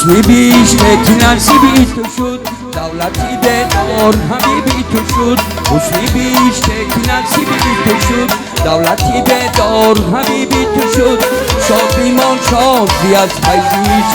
حسنی بیش که نصیبی تو شد دولتی بدار حبیبی تو شد حسنی بیش که نصیبی تو شد دولتی بدار حبیبی تو شد شاد بیمان شادی از فیضیش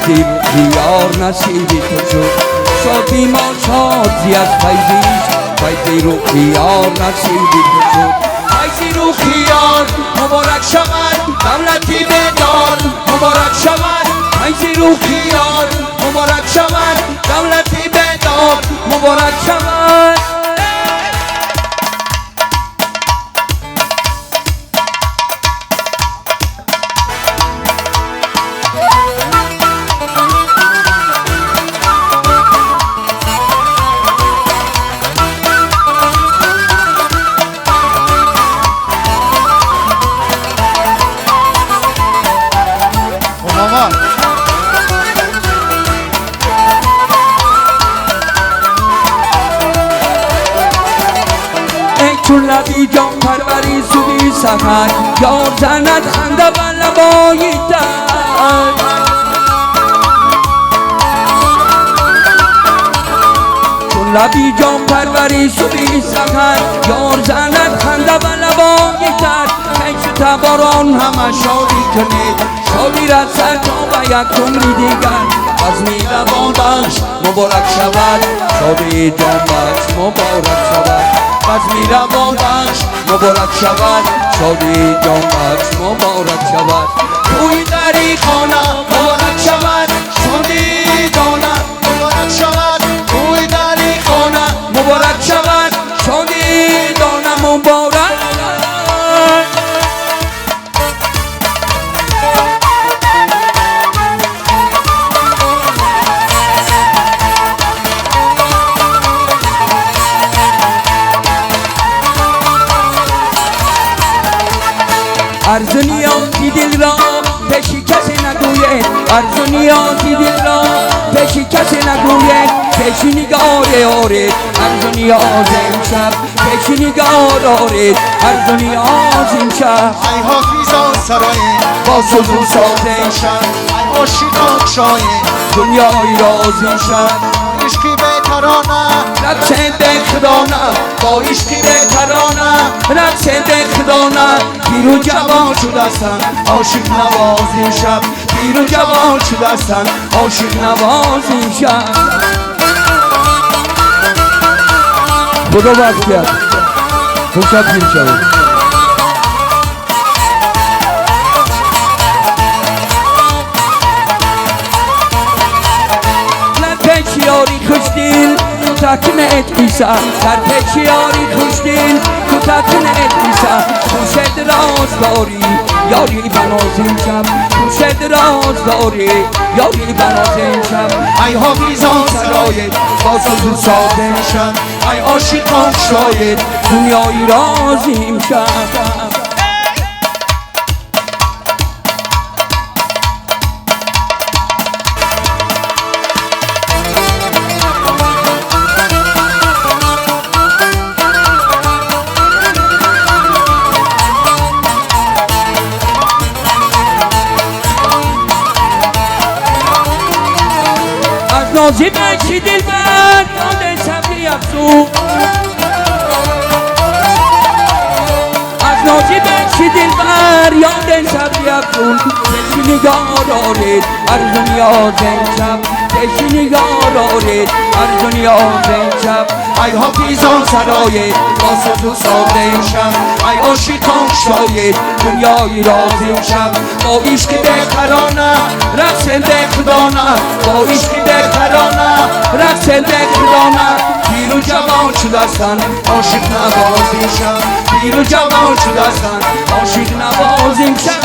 فیضی دیار نصیبی تو شد شاد بیمان شادی از فیضیش فیضی رو خیار نصیبی تو شد فیضی رو خیار مبارک شود دولتی بدار مبارک شود فیضی رو خیار مبارک شود دولتی بدار مبارک شود. چون لبی جان پروری سوی سحر یار زند خنده بر لبای تر چون لبی جان پروری سوی سحر یار زند خنده بر لبای تر پیش تباران همه شادی کنید شادی رسد تا به یک عمری دیگر بزمی روان بخش مبارک شود شادی جان بخش مبارک شود بزمی روان بخش مبارک شود شادی جان بخش مبارک شود توی دری خانه مبارک شود شادی دانه مبارک شود توی دری خانه مبارک شود شادی دانه مبارک. عرض نیازی دل را پیش کسی نگوید عرض نیازی دل را پیش کسی نگوید پیش نگار آرید عرض نیاز امشب پیش نگار آرید عرض نیاز امشب ای حافظان سرای با سوز و ساز امشب ای عاشقان شای دنیای راز امشب عشقی به ترانه رقص خدانه با عشقی به ترانه رقص خدانه پیر و جوان شدستن عاشق نواز امشب پیر و جوان شدستن عاشق نواز امشب. خدا وقت کرد خوشت میشود. یاری خوشدل کوتاکن اتیسا در پیش یاری خوشدل کوتاکن اتیسا خوشد راز داری یاری بناز امشب خوشد راز داری یاری بناز امشب ای حافظان سرایت با سوز و ساز امشب ای عاشقان شاید دنیای راز امشب. نازی بخشی دل بر یاد صبری افزون از نازی بخشی دل بر یاد صبری افزون پیش نگار آرید عرض و نیاز امشب پیش نگار آرید عرض و نیاز امشب ای حافظان سرایت با سوز و ساز امشب ای عاشقان شاید دنیای راز امشب با عشق بهترانه رقص خدانه با عشق بهترانه رقص خدانه پیر و جوان شدستن عاشق نواز امشب پیر و جوان شدستن عاشق نواز امشب.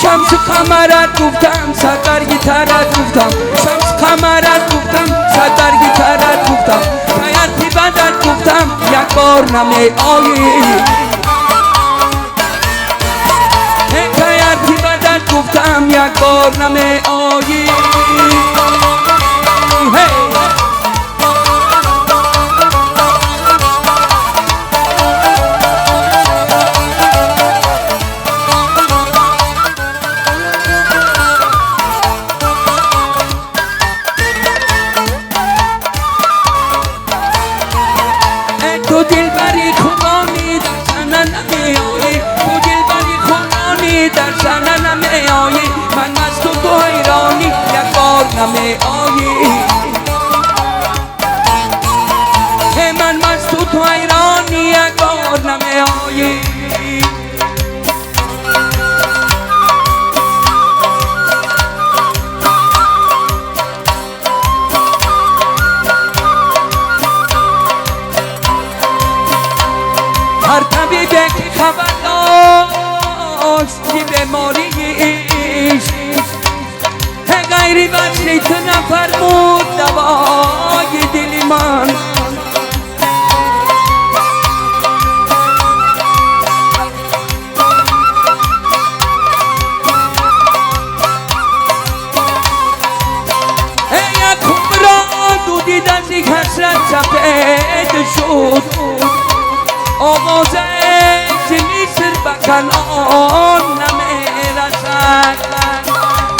شمس قمرت گفتم صد ترت گفتم شمس قمرت گفتم صد ترت گفتم حیاتی بدت گفتم یک بار نمی آیی. یک بار نمی آیی. تو دلبری خدانی در سنه نمی آیی، تو دلبری خدانی در سنه نمی آیی، من مست و تو حیرانی یک بار نمی آیی. من مست و تو حیرانی یک بار نمی آیی. هر طبیبی که خبر داشت که بیماریش غیری وصلی تو نفرمود دوای دل من. یک عمر دودید از یک حسرت سفید شد، آواز مصر به کنعان نمیرسد.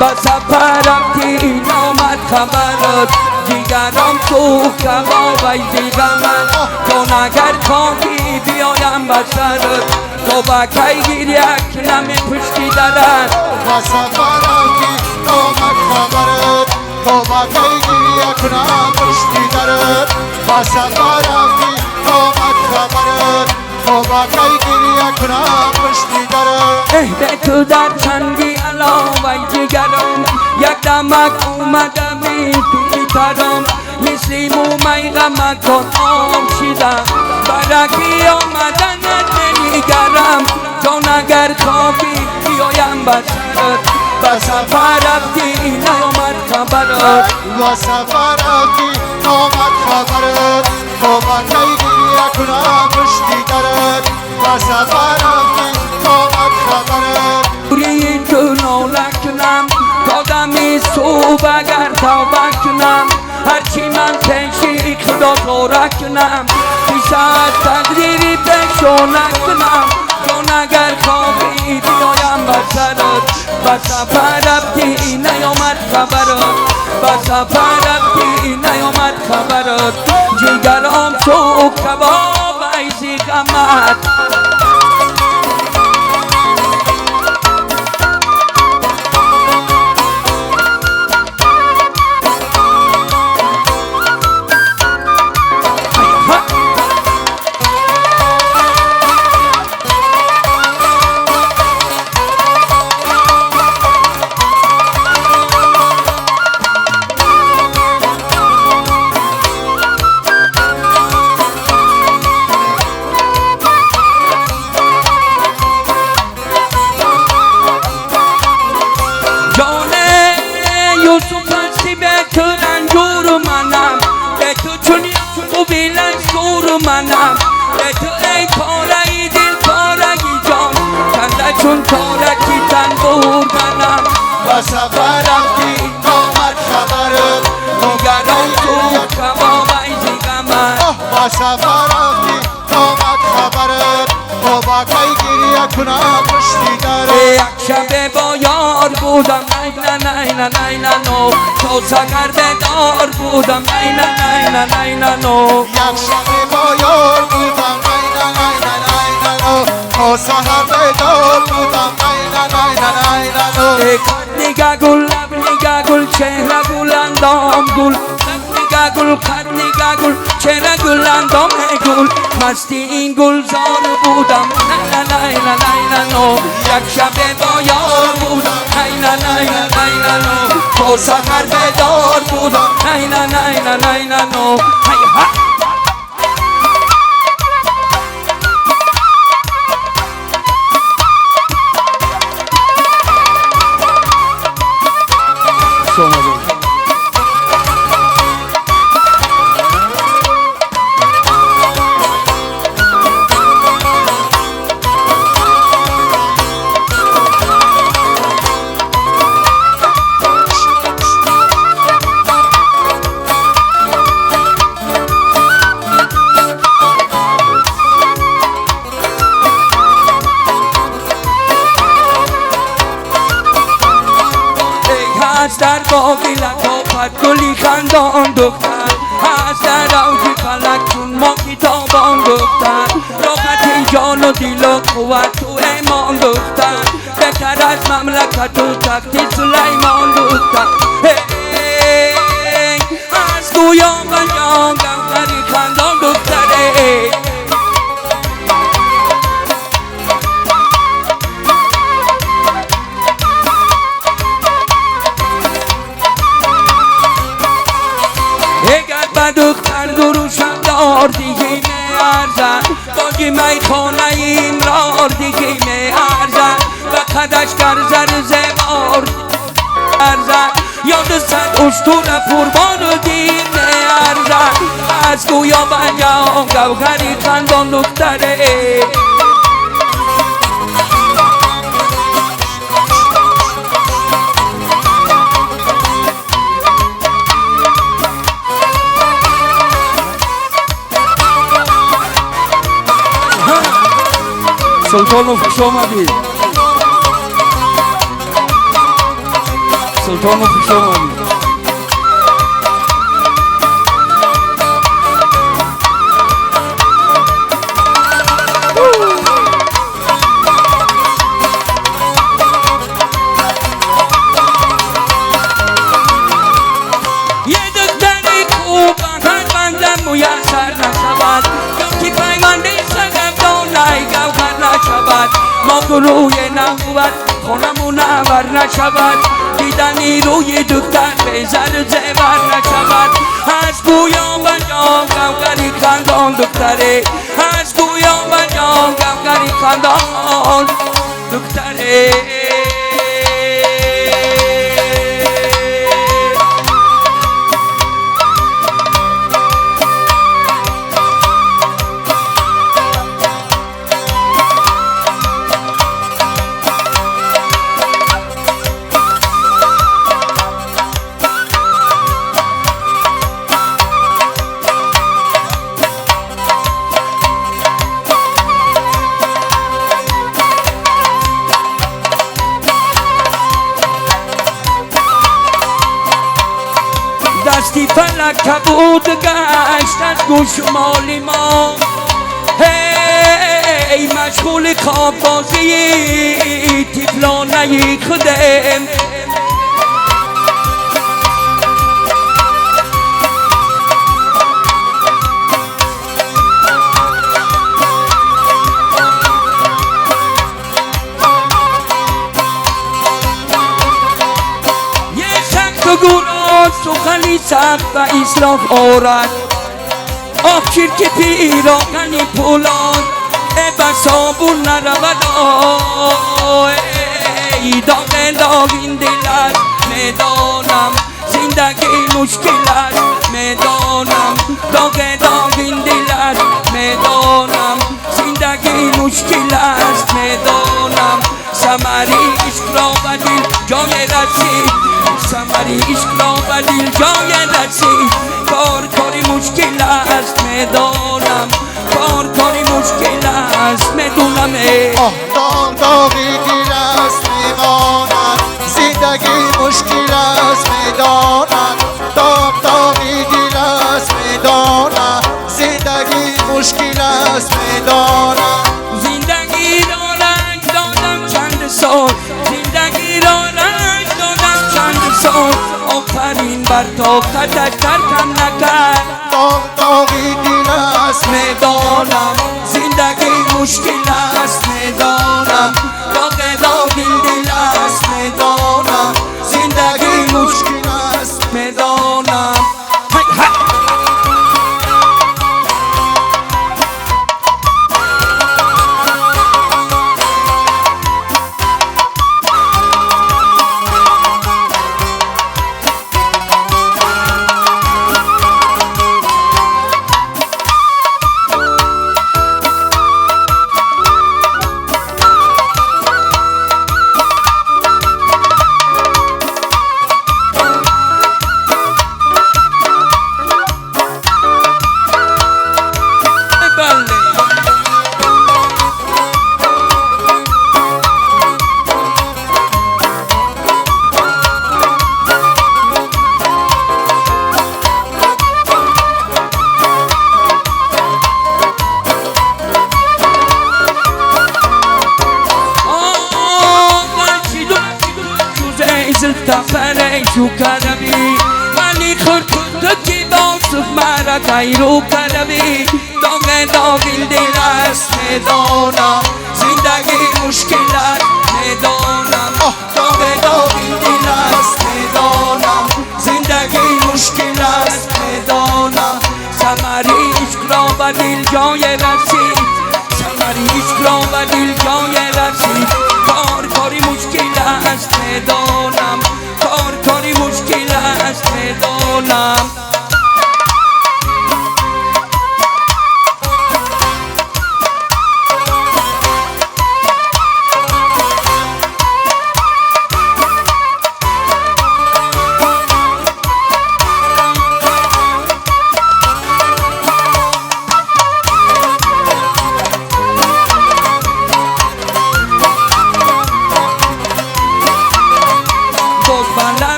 به سفر رفتی نامد خبرت، جگرم سوخت کباب ای ز غمت، تا نگر خواهی بیایم به سرت، تا به کی گریه کنم پشتی درت. به سفر رفتی نامد خبرت، تا به کی گریه کنم پشتی درت. به سفر رفتی نامد خبرت، تا به کی گریه کنم پشتی درت. اه به تو در چنگی علاوه جگرم، یک دمک اومدم تو بیترم، مثل مومی غمکان آب شدم، برکی آمدنت نگرم، جان اگر خوابی بیایم به سرت. به سفر رفتی نیامد خبرت، به سفر رفتی نامد خبرت، تا به کی گریه کنم پشتی درت. به سفر رفتی نامد خبرت. روی تو ناله کنم تا دم صبح اگر توبه کنم، هرچی من پیشی خدا زاره کنم، پیش از تقدیری پیشو نکنم، جان اگر خوابی بیایم به سرت. به سفر رفتی نیامد خبرت، به سفر رفتی نیامد خبرت، جگرم سوخت کباب ای ز غمت. منم به تو ای پاره دل پاره جان، کنده چون تارکی تنبور منم. به سفر رفتی نامد خبرت، جگرم سوخت کباب ای ز غمت. به سفر رفتی نامد خبرت، تا به کی گریه کنم پشتی درت. یک شب با یار بودم نه نه نه نه نه نو، تا سحر بیدار بودم نه نه نه نه نه نو. یک شب با یار بودم نه نه نه نه نه نو، تا سحر بیدار بودم نه نه نه نه نه نو. نگه گل لب نگه گل چهره گل اندام گل، نگه گل قد نگه گل چهره گل اندام گل، مستی این گلزار بودم نه نه نه نه نه نو. یک شب با یار بودم نه نه نه نه نه نو، تا سحر بیدار بودم نه نه نه نه نه نو. هست در باغ لطافت گلی خندان دختر، هست در اوج فلک چون ما کتابان دختر، راحت جان و دل و قوت و ایمان دختر، بهتر از مملکت و تخت سلیمان دختر. از گویا و جان گوهری خندان دختره. دختر دروشم دار دیگه می‌ارزد، باجی میخانه این رار دیگه می‌ارزد، و قدش گر زر زبار ارزد، یاد صد اشتر پربار دیر می‌ارزد. از گویا بجا گوهری خندان دختره. سلطانов хуш омадӣ، سلطانов хуш омадӣ. یه دختر خوب هر بندم میسر نشود، یا که پیوند سگم دانای گوهر نشود، ما گروه نبود خانمون نور نشود، دیدنی روی دختر به زر زیور نشود. از گویا و جان گوهری خندان دختره، از گویا و جان گوهری خندان دختره. دستی فلک کبود گشت از گوش مالی ما، هی مشغول خواب بازی تیفلانه خودم. یه سخت و گورا سخنی سخت و اصلاح آرد، آه چرک پیراهن پولاد به صابون نرود. ای داغ داغ این دل است میدانم، زندگی مشکل است میدانم، داغ داغ این دل است میدانم، زندگی مشکل است میدانم، ثمری عشق را به دل جای رسید، ثمری عشق را به دل جای رسید، کار کاری مشکل است میدانم، کار کاری مشکل است میدونم. آه داغ داغی دل است میماند، زندگی مشکل است میدانم، داغ داغی دل است میدانم، زندگی مشکل است میدانم. زندگی را رنج دادم چند سال، زندگی را رنج دادم چند سال، آفرین بر طاقتش ترکم نکرد. داغ داغی دل است میدانم، زندگی مشکل است میدانم، داغ داغ این دل است میدانم، زندگی مشکل است میدانم. زلف تفره شو کردی ولی خود تو که با سوف مرا کایرو کردی داغ داغ دل است میدانم زندگی مشکل است میدانم داغ داغ دل است میدانم زندگی مشکل است میدانم ثمری عشق را به دل جای رسید ثمری عشق را به دل جای رسید کار کاری مشکل است میدانم کار کاری مشکل است میدانم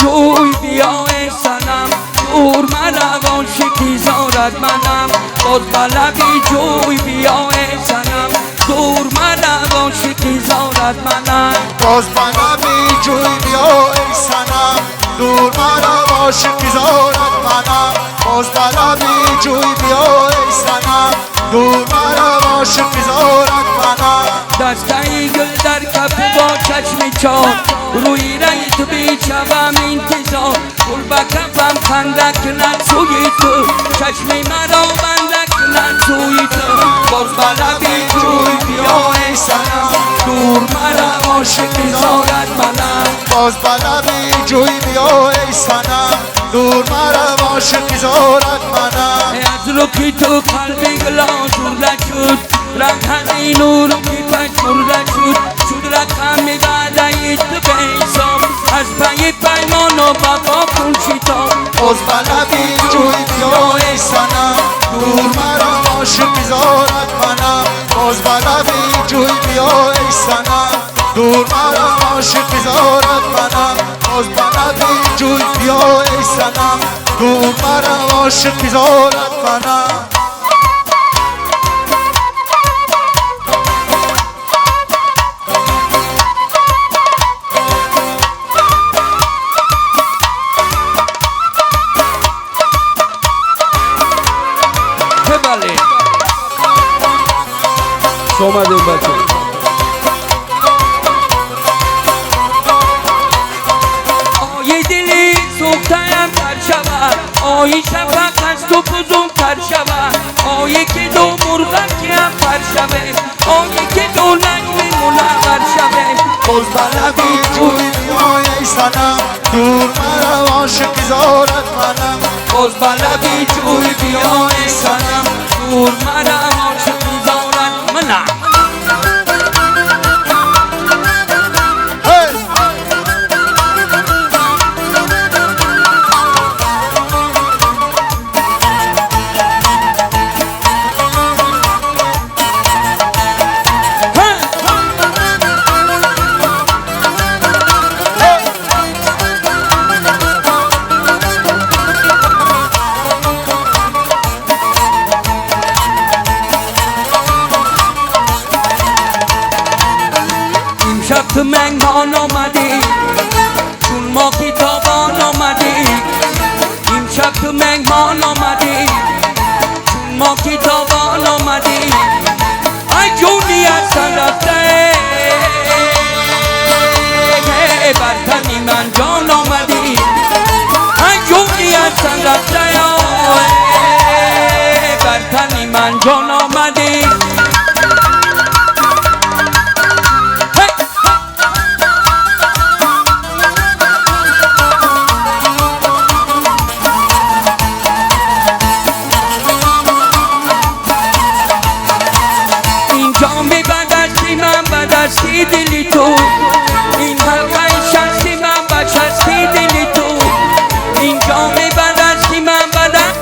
جوی بیا ای صنم دور مرو عاشقی زارد منم باز به لبی جوی بیا ای صنم دور مرو عاشقی زارد منم باز به لبی جوی بیا ای صنم دور مرو عاشقی زارد منم باز به لبی جوی بیا ای صنم دور مرو عاشقی زارد منم دسته گل در کف با چشم چار روی رای تو بیچوم انتظار گل به کفم خنده کند سوی تو چشم مرا بنده کند سوی تو باز به لبی جوی بیا ای صنم دور مرا عاشقی زارد منم باز به لبی جوی بیا ای صنم دور مرا عاشقی زارد منم از رخی تو قلبی گل آزرده شد رنگ همی نور کی پژمرده شد شد رقم وعده تو به حساب از پی پیمان و وفا کن شتاب باز به لبی جوی بیا ای صنم دور مرا عاشقی زارد منم باز به لبی جوی بیا ای صنم دور مرا عاشقی زارد منم باز به لبی جوی بیا ای صنم دور مرا عاشقی زارد منم اومدیم بچه آی دلی سوخته‌ام تر شود آی شفق از تو فزونتر شود آی که دو مرغک هم پر شوه آی که دو نجم منور شوه باز به لبی جوی بیا ای صنم دور مرو عاشقی زارد منم باز به لبی جوی بیا ای صنم دور مرو عاشقی زارد منم تو مهمان آمدی چون ما کتابان آمدی امشب تو مهمان آمدی چون ما کتابان آمدی ای جونی از سر رفته بر تن من جان آمدی ای جونی از سر رفته بر تن من جان آمدی دلی تو این حلقه شستی من بچستی دلی تو این جام بدستی من بدن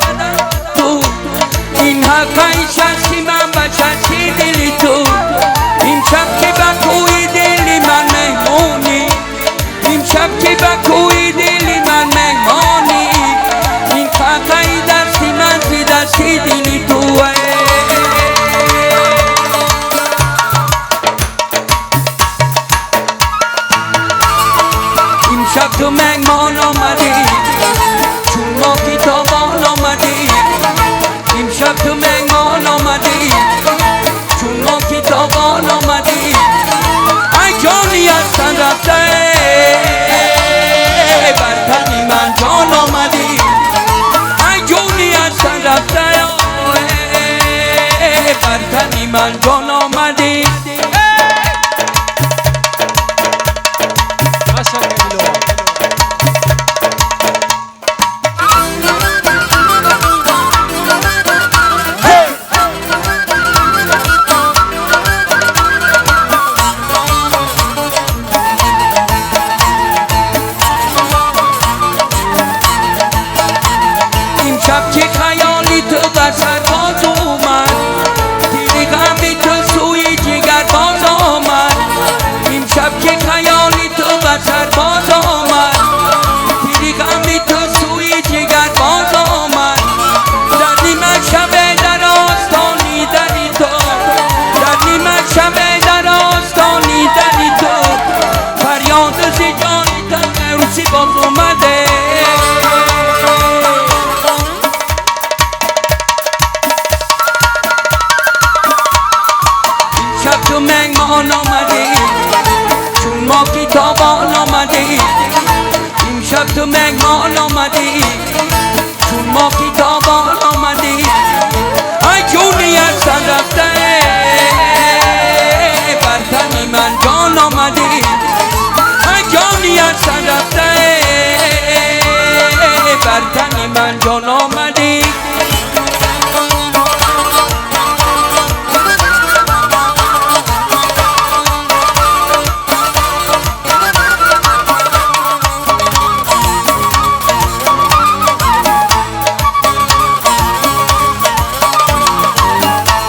تو این حلقه شستی من بچستی دلی تو این شب که به کوی دلی من مهمونی این شب که به کوی دلی من مهمانی این حلقه دستی من زی دستی دلی تو امشب تو مهمان آمدی چون ما کتابان آمدی امشب تو مهمان آمدی چون ما کتابان آمدی ای جانی از تن رفته بر تن من جان آمدی ای جانی از تن رفته بر تن من جان آمدی. امشب که خیالی تو بر سر باز اومد تیر غمی تو سوی جگر باز آمد امشب که خیالی تو بر سر باز آمد تیر غمی تو سوی جگر باز آمد در نیمه شب در آستانی دری تو در نیمه شب در آستانی دری تو فریاد ز جانی تن روسی باز اومده. امشب تو مهمان آمدی چون ما کتابان آمدی امشب تو مهمان آمدی چون ما کتابان آمدی ای جونی از تن رفته بر تن من جان آمدی ای جانی از تن رفته بر تن من جان آمدی.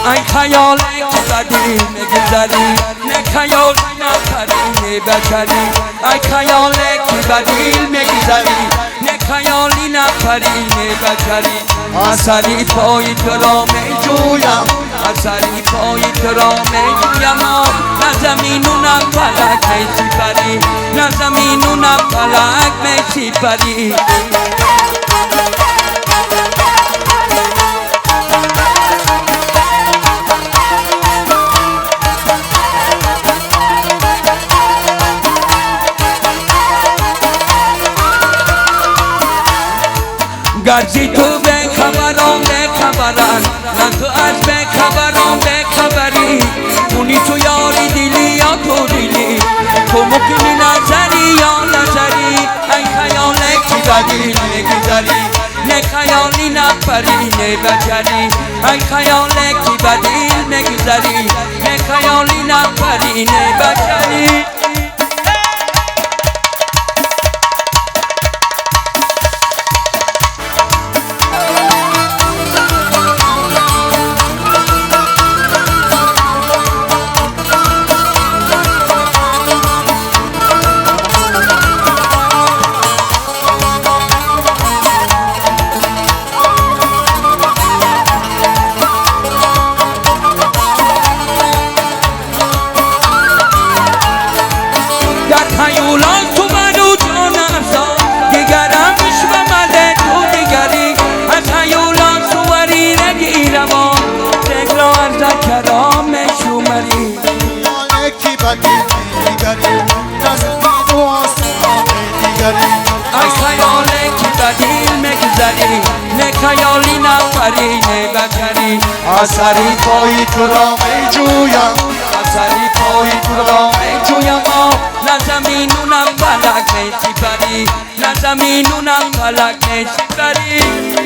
ای خیال که بدی میگذری نه خیال نه پری نه بشری ای خیال که بدی میگذری نه خیالی نه پری نه بشری اثری پای تو را میجویم اثری پای تو را میجویم نه زمین و نه فلک میسپری نه زمین و نه فلک میسپری. گرزی تو به خبران به خبران نه تو از به خبران به خبری اونی تو یاری دلی یا تو دلی تو مقیمی نظری یا نظری ای خیال که بدی نگذری نه خیالی نه پری نه بشری ای خیال که بدی نگذری نه خیالی نه پری نه بشری. ای خیال که بدی میگذری نه خیالی نه پری نه بشری اثری پای تو را میجویم اثری پای تو را میجویم نه زمین و نه فلک میسپری نه زمین و نه فلک میسپری.